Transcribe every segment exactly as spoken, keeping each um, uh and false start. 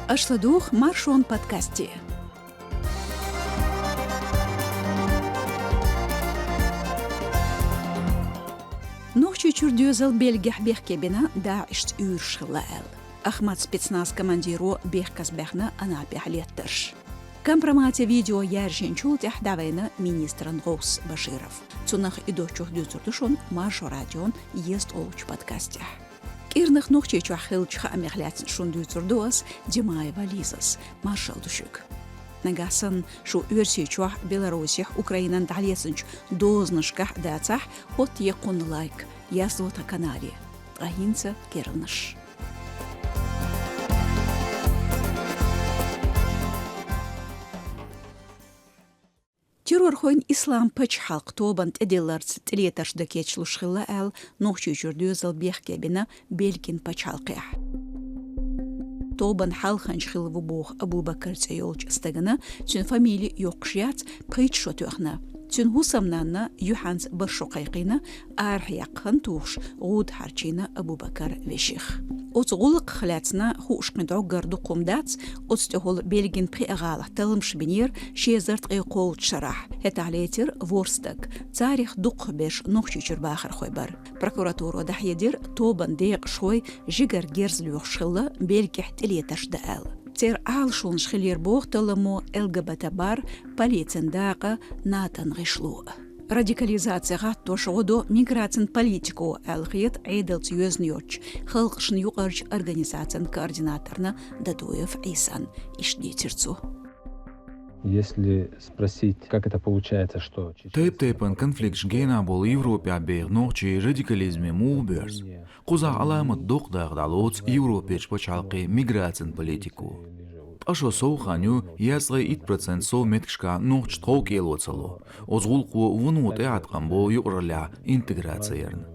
Аша ладугӀу Маршон подкасте. Нохчийчуьра доьзал Бельгехь бехке бина, ДАИШца уьйраш хилла аьлла. Ахмат спецназ командиро бехказбаьхна Анапехь леттарш. Компромате видео яьржинчул тӀаьхьа дӀавайна министран гӀовс Баширов. Цунах а дочух дуьйцур ду шуна Маршо радион езткъолгӀачу подкастехь. КӀирнах Нохчийчохь хиллачу хаамех лаьцна шуна дуьйцур ду ас, Димаева Лизас. Маршалла ду шуьга. Нагахь санна шу Оьрсийчохь, Беларусехь, Украинан дӀалецначу дозанашкахь а дацахь, хӀотта еккъа хӀунда лайк, язло тхан канале. Ткъа хӀинца керланаш. Террорхойн Ислам пачхьалкх тобанна тӀедилларца тӀелетарш дан кечлуш хилла аьлла, Нохчийчуьра доьзал бехке бина Бельгин пачхьалкхехь. Тобанна хьалханча хилла ву боху Абу-Бакар цӀе йолчу стагана, цуьнан фамили йоккхуш яц, пхийтта шо тоьхна. Цуьнан хӀусамнанна юьхьанца бархӀ шо кхайкхийна, арахь яккха хан тухуш, гӀуда хьарчийна Абу-Бакар веших. Оцу гӀуллакхах лаьцна хууш кхин дӀоггара дукха хӀума дац, оцу тӀехула Бельгин пхеа гӀалахь талламаш бинера ши эзар ткъе кхоалгӀачу шарахь. ХӀетахь лецира ворхӀ стаг. Царах дукхахберш Нохчийчуьра бахархой бара. Прокуратуро дӀахьедира, тобанан декъашхой жигара герз лоьхуш хилла Бельгехь тӀелетарш дан аьлла. Церан Ӏалашонаш хилира боху талламо, ЛГБТ бар, полицин дакъа, НАТОн гӀишло. Радикализаци гӀаттош гӀо до миграцин политико аьлла хета Ӏедалца йоьзна йоцчу халкъашна юкъарчу организацин координаторна Дадуев Ӏийсан. Иштта дийцира цо. Если спросить, как это получается, что чеченцы... Тайп-тайпана конфликташ генахь болу Европехь беха нохчий радикализме муха боьрзу? Кхузахь Ӏаламат доккха дакъа дӀалоцу Европерчу пачхьалкхийн миграцин политико. Ткъа шо сов хан ю, езткъе итт процент сов меттигашкахь нохчаша тховкӀело ца ло. Оцу гӀуллакхо вуно тӀеӀаткъам бо юкъараллехь интеграци ярна.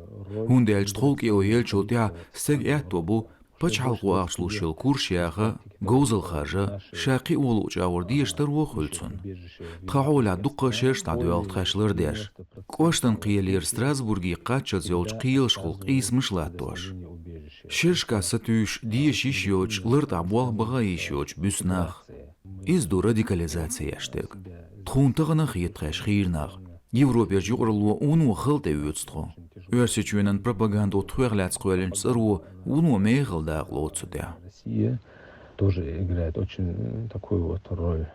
ХӀунда аьлча тховкӀело еллачул тӀаьхьа стеган аьтто бу пачхьалкхо ахча луш йолу курс яха, говзалла харжа, ша кхин а вон луъучу агӀор деша таро а хуьлу цунна. Тхан хьолехь дуккха а шераш дӀадоьлху тхаьш лардеш. КӀоштан кхелера Страсбурге кхаччалц йолчу кхелашхула къийсамаш а латтош. Шерашкахь сатуьйсуш деша йиш йоцуш лартӀехь болх бан а йиш йоцуш буьсу нах. Иза ду радикализаци еш дерг. Тхуна тахана а хета тхаьш хийра нах. Европерчу юкъаралло вуно хала тӀеоьцу тхо. Оьрсийчоьнан пропагандо тхох лаьцна кхоьллинчу цӀаро вуно мехала дакъа лоцу цу тӀехь. Россия тоже играет очень, э, такую вот роль.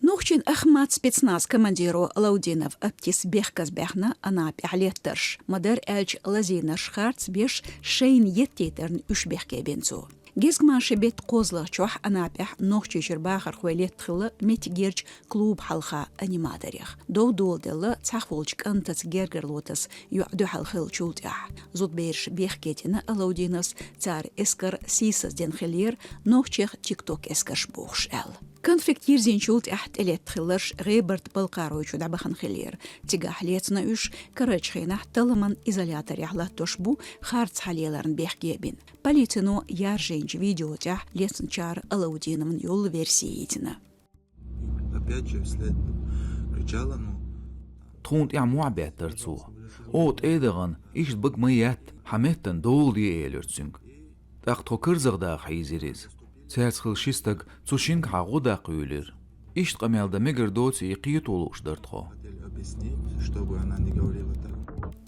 Нохчийн Ахмат спецназ командиро Алаудинов Аптис бехказбаьхна Анапехь леттарш. Ма-дарра аьлча, лазийнарш харц беш шайна еттийтарна уьш бехке бина цо. Гезгмашин беттан кхозлагӀчохь Анапехь Нохчийчуьра бахархой летта хилла меттигерчу клуб хьалха аниматорех. Дов доладелла цхьаьхволчу кӀантаца гергарло таса йоӀ дуьхьал хиллачул тӀаьхьа. Зудбераш бехке дина Алаудиновс, цара эскар сийсаздина хиллера, нохчех тикток-эскарш бохуш аьлла. Конфликт йирзинчул тӀаьхьа тӀелетта хилларш ГӀебарта-Балкхаройчу дӀабахана хиллера. Цигахь лецна уьш, карарчу хенахь талламан изоляторехь латтош бу, харц хьалеларна бехке бина. Полицино яржийначу видео тӀехь лецначара Алаудиновна йолу верси йийцина. Опять же, вслед кричала, ну... Тхуна тӀехь мохь беттара цо. О, тӀе а дахана, иштта бага ма етта, хьан меттана дола де, элира цуьнга. ТӀаккха тхо карзахдаха хьийзира иза. Цаьрца хилла ши стаг цу шингахьа гӀо даккха юьйлира. Иштта къамел дан мегар доций, кхето лууш дара тхо. Хотели объяснить, чтобы она не говорила так.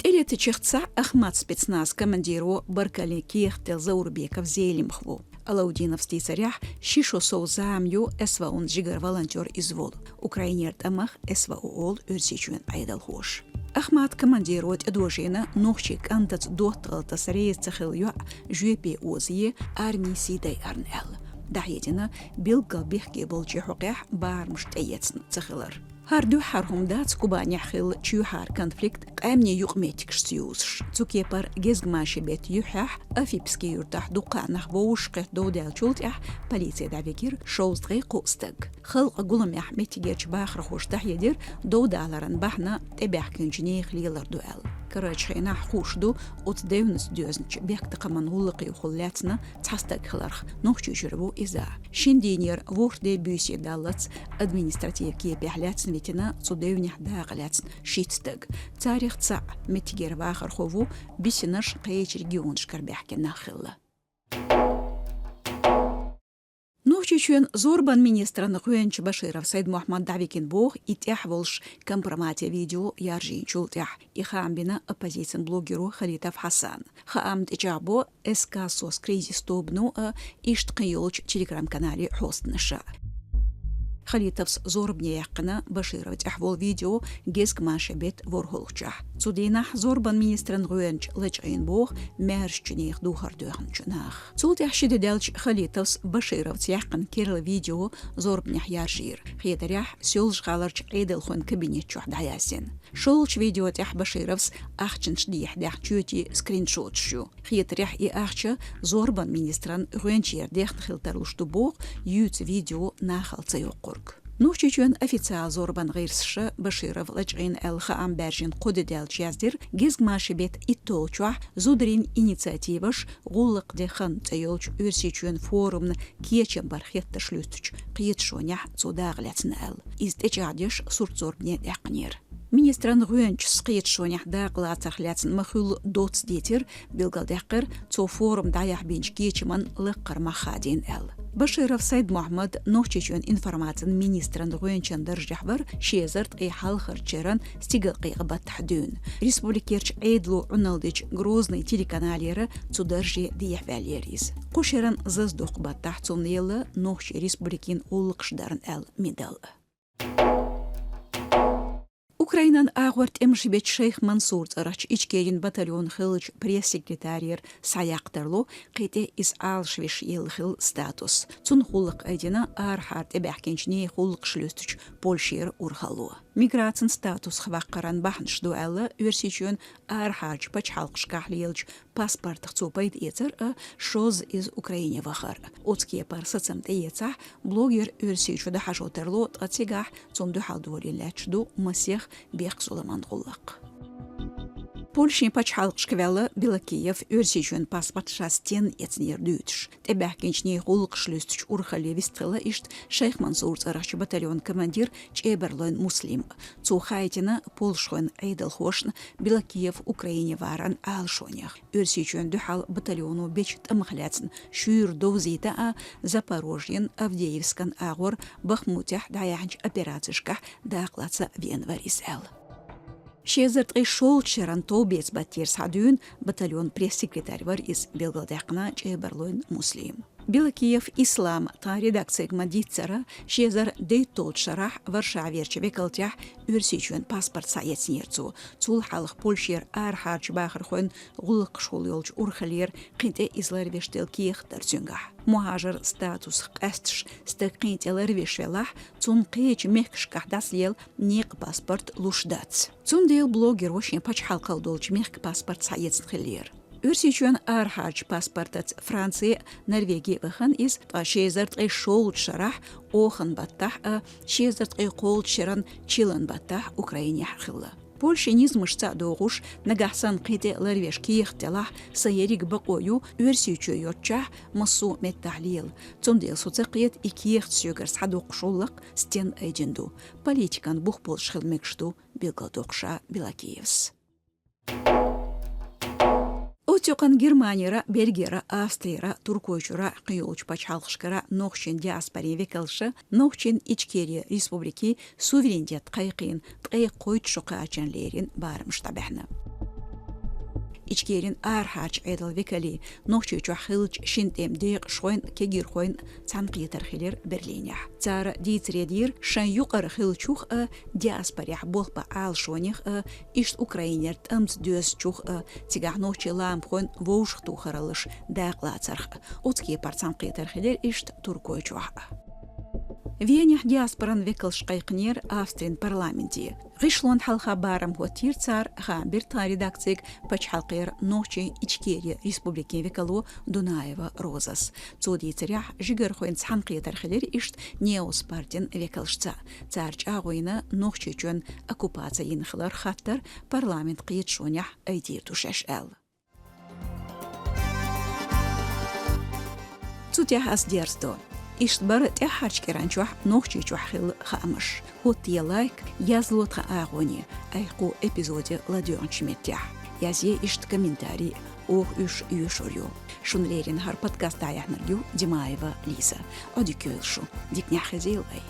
ТӀелеттачех цхьаъ Ахмат спецназ командиро баркаллин кехат делла Заурбеков Зелимха ву. Алаудиновс дийцарехь, ши шо сов зама ю СВО-н жигара волонтер иза волу. Украинера тӀамах СВО олу Оьрсийчоьнан Ӏедалхоша. Ахмат командиро тӀедожийна нохчийн кӀантаца доттагӀалла таса реза ца хилла йоӀ жоьпе озае, армин сий дайарна аьлла. ДӀахьедина, билггал бехке болчийн хьокъехь барамаш тӀеэцна ца хилар. ХӀара дуьххьара хӀума дац Кубанехь хилла чоьхьара конфликт къаьмнийн юкъаметтигашца юзуш. Цу кепара гезгмашин беттан юьххьехь Афипский юьртахь дуккха а нах вовшахкхетта дов даьллачул тӀаьхьа полице дӀавигира шовзткъе кхоъ стаг. Халкъан гуламехь меттигерчу бахархоша дӀахьедира, дов даларан бахьана тӀебаьхкинчу нехан лелар ду аьлла. Карарчу хенахь хууш ду, оцу девнаца доьзначу бехктакхаман гӀуллакхехула лаьцна цхьа стаг хиларх, Нохчийчуьра ву иза. Шина дийнера ворхӀ де буьйсе даллалц административан кепехь лаьцна витина цу девнехь дакъа лаьцна шийтта стаг. Царах цхьаъ меттигера вахархо ву, бисинарш кхечу регионашкара баьхкина нах хилла. Чечен зорбан министран гӀоьнча Баширов Сайдмохьмад дӀавигна боху и тӀехь волуш компромате видео яржийначул тӀаьхьа. И хаам бина оппозицин блогеро Халитов Хьасан. Хаам тӀечӀагӀбо С К СОС кризис тобано а, иштта кхин йолчу телеграм-канале хьостанаша. Халитовс зорбане яьккхина Баширов тӀехь волу видео гезгмашин бетт ворхӀалгӀачохь. Цу дийнахь зорбан министран гӀоьнча лачкъийна боху маьршачу нехан духар доьхначу наха. Цул тӀаьхьа ши де даьлча Халитовс Башировца яьккхина керла видео зорбанехь яржийра. Хетарехь, Соьлжа-ГӀаларчу Ӏедалхойн кабинет чохь дӀаяздина. ШолгӀачу видео тӀехь Башировс ахчанаш дехьа даьхна чоьтийн скриншоташ ю. Хетарехь, и ахча зорбан министран гӀоьнчера дехна хила тарлуш ду боху юьйцу видео нахала ца йоккхург. Нохчийчоьнан официал зорбан гӀирсаша Баширов лачкъийна аьлла хаам баьржина кхо де даьлча яздира, гезгмашин бетт итталгӀачохь «Зударийн инициативаш гӀуллакх де хан» цӀе йолчу Оьрсийчоьнан форумна кечам бар хеттарш луьстучу кхеташонехь цо дакъа лаьцна аьлла. Иза тӀечӀагӀдеш сурт зорбане даьккхинера. Министран гӀоьнчас кхеташонехь дакъа лацарх лаьцна ма-хуьллу доцца дийцира, билгалдаьккхира, цо форум дӀаяхьа бинчу кечаман лаккхара мах хадийна аьлла. Баширов Сайдмохьмад Нохчийчоьнан информацин министран гӀоьнчан даржехь вара ши эзар ткъе хьалхарчу шеран стигалкъекъа баттахь дуьйна. Республикерчу Ӏедало Ӏуналдича Грозный телеканалера цу дарже дехьаваьллера иза. Кху шеран зазадоккху баттахь цунна елла Нохчийн Республикин гӀуллакхаш дарна аьлла медаль. Украинан агӀор тӀемаш бечу Шайх Мансур цӀарахчу Ичкерин батальон хиллачу пресс-секретарера схьаяккха тарло кхин тӀе иза Ӏалашвеш елла хилла статус. Цунна гӀуллакх айдина арахьара тӀебаьхкинчу нехан гӀуллакхаш луьстучу Польшера урхалло. Миграцин статусах ваккхаран бахьанаш ду аьлла, Оьрсийчоьнан арахьарчу пачхьалкхашкахь лелачу паспортах цо пайда эцар а, шозза иза Украине вахар а. Оцу кепара сацам тӀеэцахь, блогер Оьрсийчу дӀахьажо тарло, ткъа цигахь цунна дуьхьал долийна лаьтташ ду масех бехк-зуламан гӀуллакх. Польшин пачхьалкхашка ваьлла Белокиев Оьрсийчоьнан паспорт ша стенна эцнера дуьйцуш. ТӀебаьхкинчу нехан гӀуллакхаш луьстучу урхалле вистхилла иштта Шайх Мансур цӀарахчу батальон командир ЧӀебарлойн Муслим. Цо хаийтина польшхойн Ӏедалхошна Белокиев Украине варан Ӏалашонех. Оьрсийчоьнна дуьхьал батальоно бечу тӀамах лаьцна шуьйра довзийта а, Запорожьен, Авдеевскан агӀор Бахмутехь дӀаяьхьначу операцешкахь дакъа лаца веана вара иза аьлла. Ши эзар ткъе шолгӀачу шеран товбеца баттера схьадуьйна батальон пресс-секретарь вара иза, билгалдаьккхина ЧӀебарлойн Муслим. Белокиев Ислам тхан редакцига ма-дийццара, ши эзар дейтталгӀачу шарахь Варшаверчу векалтехь Оьрсийчоьнан паспорт схьаэцнера цо. Цул хьалха Польшера арахьарчу бахархойн гӀуллакхашхула йолчу урхаллера кхин тӀе иза ларвеш делла кехат дара цуьнгахь. Мухьажар статусах къаьсташ стаг кхин тӀе ларвеш велахь, цунна кхечу мехкашкахь дӀасалела некъан паспорт луш дац. Цундела блогеро шен пачхьалкхалла долчу мехкан паспорт схьаэцна хиллера. Оьрсийчоьнан арахьарчу паспортаца Франци а, Норвеги а вахана иза, ткъа ши эзар ткъе шолгӀачу шарахь оханан баттахь а, ши эзар ткъе кхоалгӀачу шеран чиллан баттахь Украинехь хилла. Польшин низамашца а догӀуш, нагахь санна кхин тӀе ларвеш кехат делахь, сан ерриг бакъо ю Оьрсийчоь йоцчохь массо а меттехь лела. Цундела со ца кхета, и кехат соьгара схьадоккхуш гӀуллакх стенна айдина ду. Политикан бух болуш хила мегаш ду, билгалдоккху ша Белокиевс. Оццу юкъанна Германера, Бельгера, Австрера, Туркойчуьра, кхин йолчу пачхьалкхашкара нохчийн диаспорин векалша Нохчийн Ичкери Республикин суверенитет кхайкхийна ткъе кхойтта шо кхачарна леррина барамаш дӀабаьхьна. Ичкерин арахьарчу Ӏедалан векалий Нохчийчохь хиллачу шина тӀеман декъашхойн, кегийрхойн цхьаьнакхетар хилира Берлинехь. Цара дийцаре дийра шайн юкъара хиллачух а, диаспорехь болх бан Ӏалашонех а, иштта Украинера тӀамца доьзначух а, цигахь нохчийн ламахойн вовшахтохараллаш дакъалацарх а. Оцу кепара цхьаьнакхетар хилира иштта Туркойчохь а. Венехь диаспоран векалш кхайкхинера Австрин парламенте. ГӀишлонна хьалха барам хӀоттийра цара, хаам бира тхан редакцига пачхьалкхера Нохчийн Ичкери Республикин векало Дунаева Розас. Цо дийцарехь, жигархойн цхьаьнакхетар хилира иштта Неос партин векалшца. Цара чӀагӀо йина Нохчийчоьнан оккупаци йина хиларх хаттар парламентан кхеташонехь айдийр ду шаьш аьлла. Цу тӀехь ас дерзадо. Иштта бара тӀаьххьарчу кӀиран чохь Нохчийчохь хилла хаамаш. ХӀоттае лайк, язло тхан агӀоне, айхьа кху эпизоде ладоьгӀначу меттехь. Язъе иштта комментарий. оаха уьш оьшур ю. Шун леррина хӀара подкаст дӀаяьхьнарг ю Димаева Лиза. Ӏодика йойла шу. Дика нах хезийла вай.